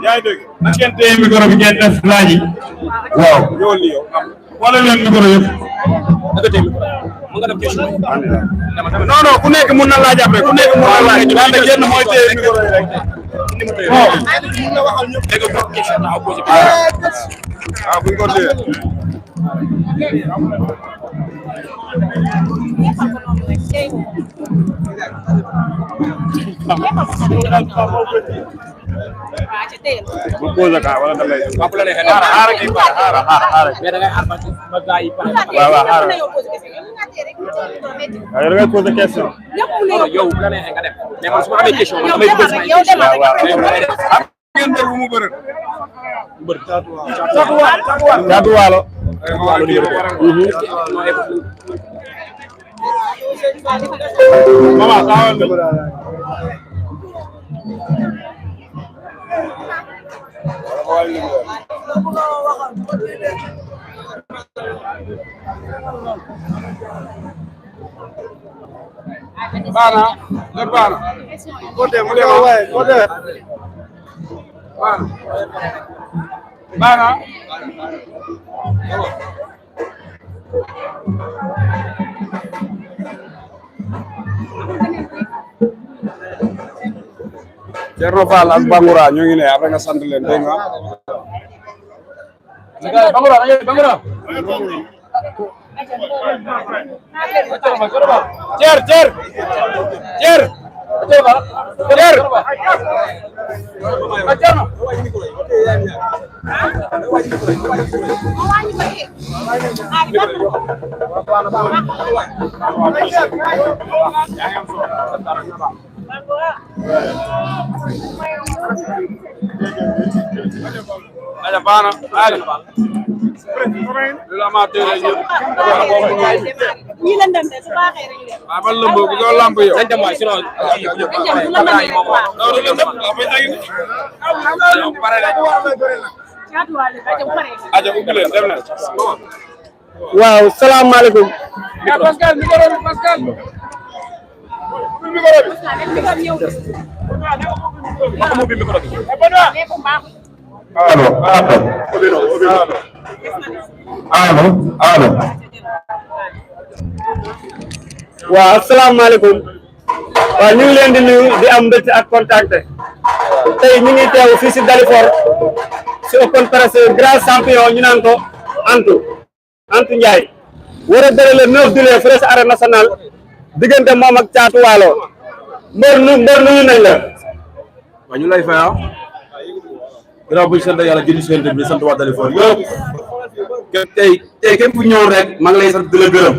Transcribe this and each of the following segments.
yaa ngi dégg. na ngeen téye micro bi ngeen def laaj yi. waaw ñëwal nii yow am. wala leen micro yëpp. da nga téye micro mën nga def question. non non ku nekk mun na laaj après ku nekk mun na laaj. daal de kenn mooy téye micro yi rek. bon. mun na waxal ñëpp. dégg nga question naa posé. ah bu ñu ko téye. bu posé ka wala da ngay wax la neexee xaaral kii pare xaaral mais da ngay xaar ba gaa yi pare waaw waaw xaaral da ngay posé question yow bu la neexee nga dem mais man su ma amee question man damay posé ma question waaw ngeen def bu mu bëre bëre Caatu Waalo mama taawal bana bana côté mu dem way côté bana Thierno Fall ak Bangoura ñoo ngi ne après nga sant leen dégg nga. Bangoura ada bana ali lu ma tere ñu lan dem su baaxé rek ñu ba ba lamb bu do lamb yow dañ dem way sino waaw salam alaykum Pascal Pascal waaw asalaamaaleykum waaw ñu ngi leen di nuyu di am mbégte ak contact tey ñu ngi teew fii si Dalifort si open press grand champion ñu naan ko Antou Ndiaye war a bëre le 9 juillet fële si arène nationale diggante moom ak Caatu Waalo mbër nuyu nañ la. waaw ñu lay fay gannaaw bu ñu sant yàlla jënd si bi sant waa Dalifort yëpp tey képp ku ñëw rek maa ngi lay sant di la gërëm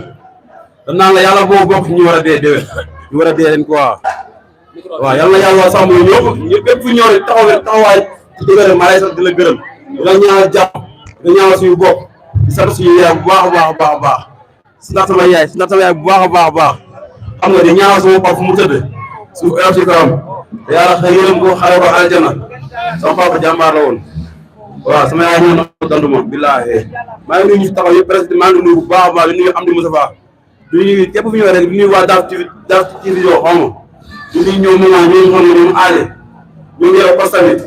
da naan la yàlla boo bokk ñu war a dee déwén ñu war a dee leen quoi waaw yàlla na yàlla sàmm ñëpp képp ku ñëw rek taxawaay ci dëgg maa lay sant di la gërëm di la ñaanal jàpp di la ñaanal suñu bopp di sant suñu yaay bu baax a baax a baax ndax sama yaay bu baax a baax xam nga di ñaanal sama papa fu mu tëdd suuf eew si kawam te yàlla xëy yërëm ko xare ko aljana sama papa jàmbaar la woon waaw sama yaay ñëw na danduma billaahi maa ngi nuyu ñu fi taxaw yëpp presque maa ngi nuyu bu baax a baax di nuyu Amdi Moustapha di nuyu képp fu ñu rek di nuyu waa Daaf TV yoo xam di nuyu ñoom moment ñoom xam ne ñoom aale ñoom yore poste tamit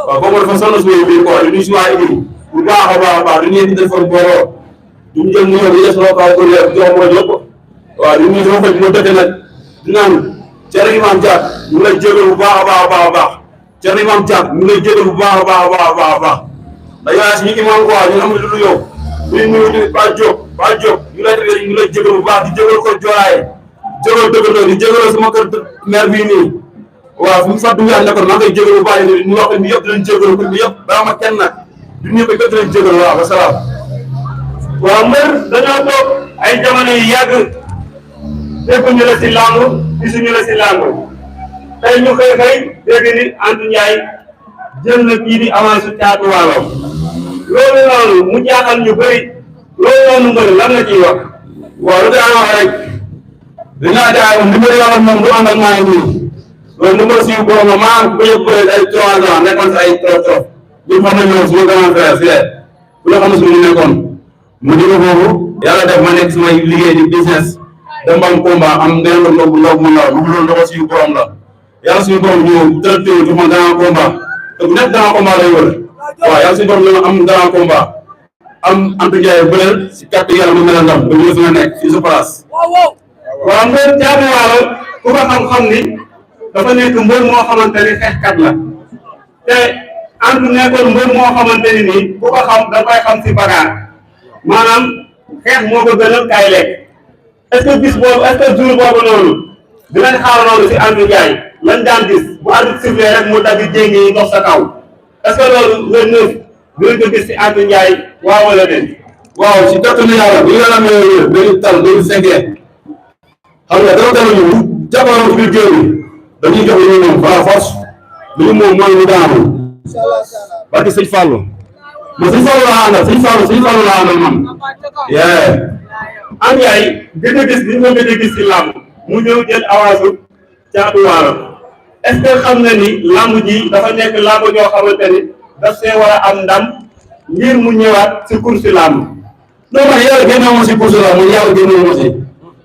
waaw boobu dafa sonn suñu biir quoi di nuyu si waa Idri bu baax a baax di nuyu di defar booroo di ñu jël nuyu di des loo kaw ko leer jox ko yëpp waaw di nuyu sama faj moo dëkk nag di naan Thierno Imam Diak ñu ngi lay jégal bu baax a baax Thierno Imam Diak ñu ngi lay jégal bu baax a baax da yaa suñu imam quoi ñu am lu yow ñu nuyu Ba Diop ñu lay jégal bu baax di jégal ko joolaaye jégal dëggandoo di jégal sama kër maire bii nii waaw fu mu fàttu yaa nekkoon maa ngi koy jégal bu baax ñu wax ni yëpp di leen jégal ko yëpp baax ma kenn nag di nuyu ko yëpp di leen jégal waaw wasalaam waaw mbër dañoo toog ay jamono yu yàgg dégguñu la si làmb gisuñu la si làmb tey ñu xëy dégg ni Antou Ndiaye jël na kii di avance Caatu Waalo loolu noonu mu jaaxal ñu bëri loolu noonu mbër lan la ciy wax. waaw lu daan wax rek dinaa jaay moom numéro yoo xam moom du ànd ak maa ngi nii loolu numéro suñu borom maa ngi ko yëg bëri ay 3 ans nekkoon si ay trop ñu xam nañ ñoom suñu grand frère fii ku la xam ne suñu nekkoon mu jóge foofu yàlla def ma nekk samay liggéey di business dem ba am combat am benn ndox bu ndaw lu mu doon doxal suñu borom la yàlla suñu borom ñëw tërëteewul jox ma grand combat te bu nekk grand combat lay wër waaw yàlla suñu borom la am grand combat am Antou Ndiaye bëleel si kàttu yàlla mu mel ndam ba ñu fi nga nekk fii sa place. waaw mbër Thiatou Walo ku ko xam-xam ni dafa nekk mbër moo xamante ni xeexkat la te Antou nekkoon mbër moo xamante ni nii ku ko xam da koy xam si bagaar maanaam xeex moo ko gënal kaay lekk est-ce que bis boobu est-ce que jour boobu noonu dinañ xaar loolu si Antou Ndiaye lañ daan gis bu arbitre sifflé rek mu dagg jéngi yi dox sa kaw est-ce que loolu le neuf dinañ ko gis si Antou Ndiaye waaw wala déet. waaw si kàttanu yàlla bu ñu la amee wér dañu tal dañu fekkee xam nga dama teel a ñëw jàppaloon ci biir géew bi dañuy jox lu ñu moom par force lu ñu moom mooy ñu daanu barke sëñ Fallou man sëñ Fallou laa àndal sëñ Fallou laa àndal man Antou Ndiaye gën a gis li nga gën a gis si làmb mu ñëw jël avance Thiatou Walo est-ce que xam na ni làmb ji dafa nekk làmb ñoo xamante ni daf see war a am ndam ngir mu ñëwaat si course làmb. non man yàlla génne ma si course la man yàlla génne ma si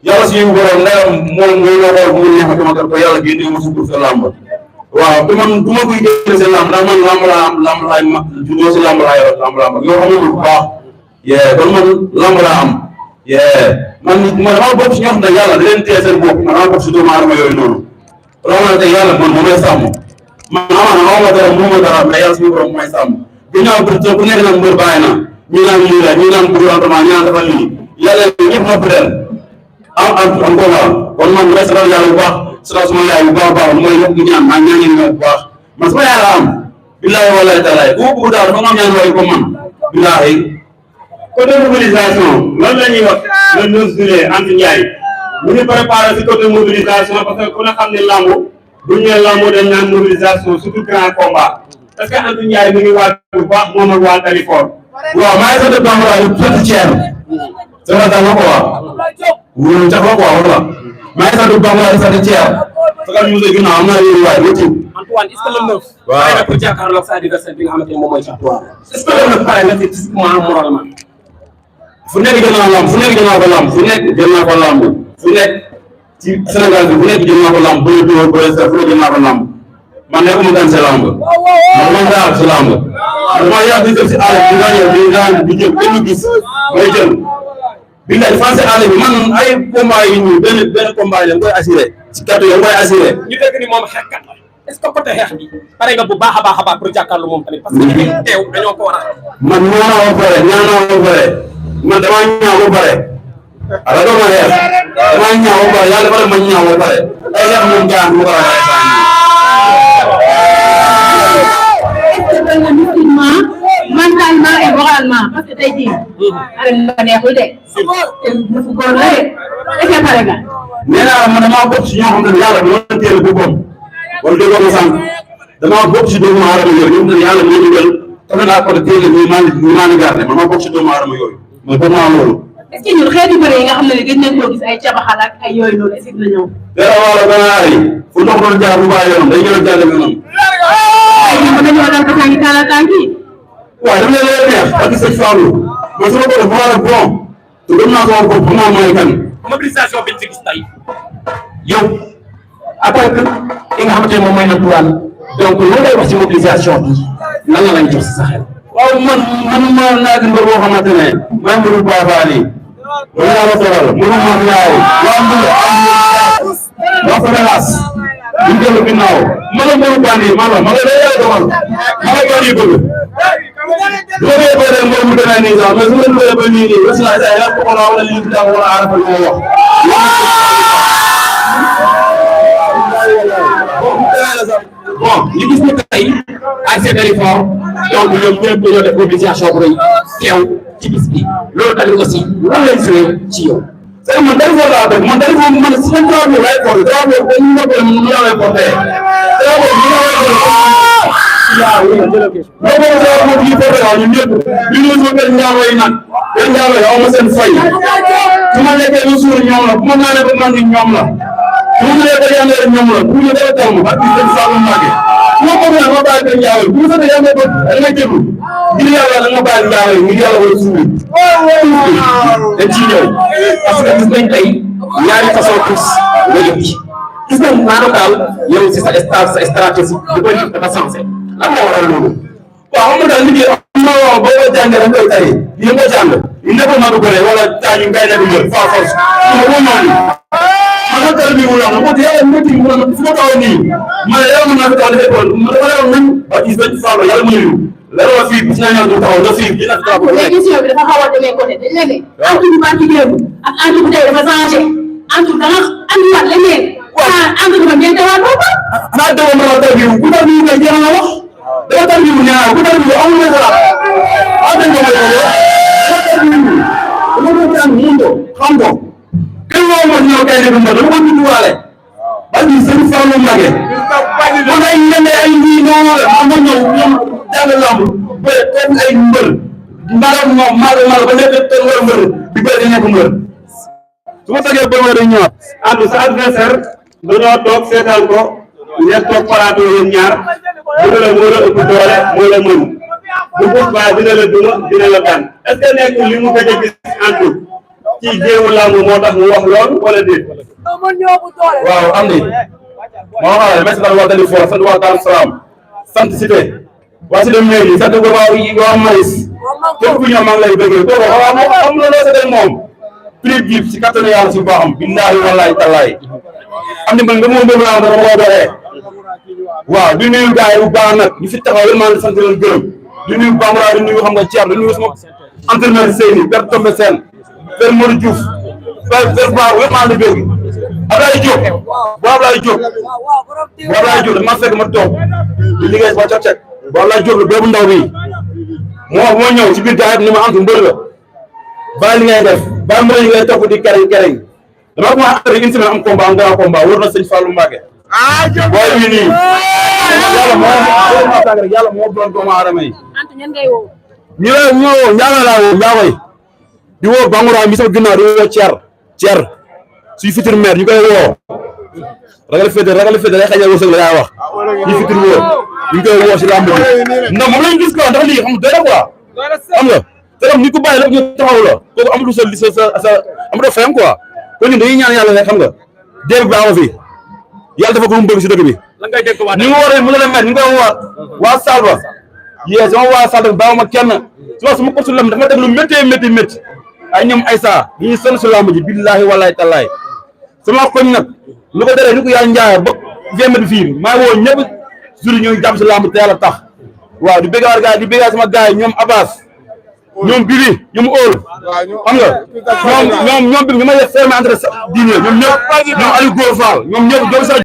yàlla si yu borom ndeyam moom mooy loo xool mu neex ma ko yàlla génne ma si course làmb waaw te man du ma koy génne si làmb ndax man làmb laa am làmb laay ma juddoo si làmb laa yor làmb yoo xam ne bu baax kon man làmb laa am man damaa bokk si ñoo xam ne yàlla da leen téye seen bopp man damaa bokk si doomu aadama yooyu noonu loolu tey yàlla man moo may sàmm man amaana xaw ma dara moo ma dara mais yàlla suñu borom may sàmm ginnaaw bi ku nekk nag mbër bàyyi na ñu naan lii la ñu naan bëgg entraînement ñu naan dafa lii yàlla ñëpp noppi leen am combat kon man may sanal yàlla bu baax sanal suma yaay bu baax a baax lu may yokk ñaan maa ñaan ngeen bu baax man sama yaay la am billaahi wallaahi taalaay ku ma bëgg daal dafa am ñaan waaye ko man billaahi côté mobilisation lan la ñuy wax le 9 juillet Antou Ndiaye mu ngi préparé si côté mobilisation parce que ku ne xam ne lamb bu ñu nee lamb dañ naan mobilisation surtout grand combat parce que Antou Ndiaye mi ngi waaj bu baax moom ak waa Dalifort. waaw maa ngi sant bambara yu sant Thier sama dal la ko wax wóolu tax la ko wax wala maa ngi sant bambara yu sant Thier sagal ñu musee ginnaaw am naa yéen waay wëccu Antoine est-ce que le neuf waaw pare na pour jàkkaarloog sa adversaire bi nga xamante ne moom mooy Thiatou Walo est-ce que le neuf pare na physiquement moralement fu nekk jël naa lamb fu nekk jël naa ko lamb fu nekk jël naa ko lamb fu nekk ci Sénégal bi fu nekk jël naa ko lamb bëri dóor bëri sa fu nekk jël naa ko lamb man nekkuma gan si lamb man daal si lamb dama yàgg di jël si àll bi nga ñëw di daan di jël benn gis may jël bi nga defancé àll bi man ay combat yi ñu benn combat yi koy assuré si kàttu yi koy assuré ñu dégg ni moom xeexkat la est-ce que côté xeex bi pare nga bu baax a baax pour jàkkaarloo moom tamit parce que ñu teew dañoo ko war a man ñaanoo ba pare man damaa ñaaw ba pare ala doo ma leer damaa ñaaw ba pare yàlla dafa def ma ñaaw ba pare ay leer moom jaan mu ko waxee mentalement et moralement parce que tey jii. arène ba neexul de. te dafa góor la de est-ce que pare nga. nee naa man damaa bokk si ñoo xam ne yàlla moo leen teel boppam wala déggoo ma sànq damaa bokk si doomu aadama yooyu ñoom tamit yàlla moo ñu jël tax naa ko teel ñu maa ngi garder man ma bokk si doomu aadama yooyu man ba maa loolu. est-ce que ñun xeetu bëre yi nga xam ne gën nañ koo gis ay cabaxal ak ay yooyu noonu est-ce que dina ñëw. dara wala ganaar yi fu ndox doon jaar bu baax yoonam dañu doon jàll yoonam. ay ñoom dañoo dal ko tàngi tàllal tàngi. waaw dama leen neex ak sëñ Fallou man sama bopp moo la bon te gëm naa sama bopp moo mooy kan. mobilisation bi ñu fi gis tey yow après que ki nga xamante ne moom mooy Antoine donc loolu lay wax ci mobilisation bi lan la lañ jox si sa xel. waaw man ma naag mbër boo xamante ne maa ngi mënul baaxaali ma ñaaw a soxal mënul ma ñaaw waa mbër waa Fadalaas ñu dellu ginnaaw ma la mënul bandi ma la day yàlla doxal ma la bandi bëgg bu ma koy bëre mbër mu demee nii sax mais su ma leen bëre ba nii nii bés naa say yàlla ko wala lii daa wala aarafa li ma wax bon ñu gis ne tey ASC Dalifort donc ñoom ñëpp dañoo def mobilisation bu rëy teew ci bis bi loolu tamit aussi lan lay joué ci yow. c'est que man Dalifort laa def man Dalifort man si lañ drapeau lay porté drapeau dañu noppale mu la lay porté drapeau bi la lay porté drapeau bi porté waaw ñun ñëpp bi ñu sama kër njaago yi nag kër njaago yi aw ma seen fay su ma lekkee lu suur ñoom la bu ma naanee ba mandi ñoom la bu ma nee ba yàndee ñoom la bu ñu dee taw ma ak seen saabu màgge bu ma bëgg ma bàyyi kër njaago yi bu ma sëddee yàndee ba da nga jëlu ngir yàlla da nga bàyyi njaago yi ngir yàlla wala suuri dañ ciy ñëw parce que gis nañ tey ñaari façon course nga jóg ci gis nañ maanaam daal yow si sa stratégie du bëri dafa sensé lan moo waral loolu waaw xam nga daal liggéey am na boo ko jàngee da nga koy tari yéen ko jàng ñu nekkul maa ko bëree wala taañu ngay nekk mbër fa force moom noonu man ak tali bi mu wax ko yàlla métti mu ne fu ma taw nii ma ne yàlla mën naa fi taw defee tool ma dafa leeroon nañ ba gis bañ faalo yàlla mu ñu leeroon fii bis naa ñaan du taxaw na fii dina taxaw émission bi dafa xaw a demee côté dañ la ne entre bu baax ci démb ak entre bu tey dafa changé entre da nga andiwaat leneen entre bu ngeen teewaat bopp xanaa dama mën a taw bi ku taw bi nga jeex na wax dama taw bi mu ñaar ku taw bi amul na xalaat ah dañ ko may ko dama ko jàng mun ko xam ko kenn moo mos ñëw kay def mbër dama ko judduwaale parce que seen faamu mage man ay ñene ay ñii ñoo ma ñëw ñoom jàng lamb ba comme ay mbër mbaram moom maalo ba nekk ten war mbër di bëri nekk mbër su ma tagee ba ma day ñëwaat ànd sa adversaire dañoo toog seetaan ko ngeen toog plateau yéen ñaar moo la ëpp doole moo la mën bu bés ba dina la duma dina la daan est-ce que nekkul li mu gëj a gis entre ci géewu lamb moo tax mu wax loolu wala déet. waaw am ni moo xam ne merci daal wax dali fort sant waa Daaru Salaam sant Cité waa Cité mairie sant ko waa Maïs képp ku ñëw maa ngi lay bëggee kooku waaw moom am na loo seetal moom prix bi si kattanu yàlla si baaxam billaahi wallaahi tallaahi am ni man nga moo bëgg laa dama ko doxee waaw di nuyu gars yi bu baax nag ñu fi taxaw yéen maa ngi sant leen gërëm di nuyu Bambara di nuyu xam nga Thierno di nuyu sama entraîneur Seyni Père Tombe Sène Père Modou Diouf Père Ba yëpp maa ngi bëgg Ablaye Diop bu Ablaye Diop dama fekk ma toog di liggéey ba càq-càq bu Ablaye Diop la boobu ndaw bi moo ñëw ci biir gars yi ni ma antu mbër la bàyyi li ngay def bàyyi mbër yi ngay topp di kereñ dama ko wax une semaine am combat am grand combat wër na sëñ Fallou Mbacké booy bi nii yàlla moo doon doomu aadama yi ñu lay ñëw ñaanal laa woo ñaakoy di woo Bangoura mi sama ginnaaw di woo Thier suy futur maire ñu koy woo ragal féete day xañal wërsëg la yaa wax ñu futur woo ñu koy woo si lamb bi ndax moom lañ gis ko ndax lii xam doy na quoi xam nga te comme ni ko bàyyi la ñu taxaw la kooku amul sa amul fayam quoi kon ñun dañuy ñaan yàlla rek xam nga dégg baaxoo fi yàlla dafa ko mu bëgg si dëkk bi ñu ngi war a mën a maire ñu ngi koy waa Salba yee sama waa Salba baaw ma kenn su ma ko su lam dafa teg lu métti ay ñoom Aïssa yi ñu sonn si lamb ji billaahi wallaahi tallaahi sama koñ nag lu ko deree ni ko yaa njaayar ba gémmet fii maa woo ñëpp juri ñooy jàpp si lamb te yàlla tax waaw di béggaar gars yi di béggaar sama gars yi ñoom Abbas ñoom Bibi ñoom óol xam nga ñoom bi ñu ma def ferme entre diine ñoom ñëpp ñoom Aliou Góor Fall ñoom ñëpp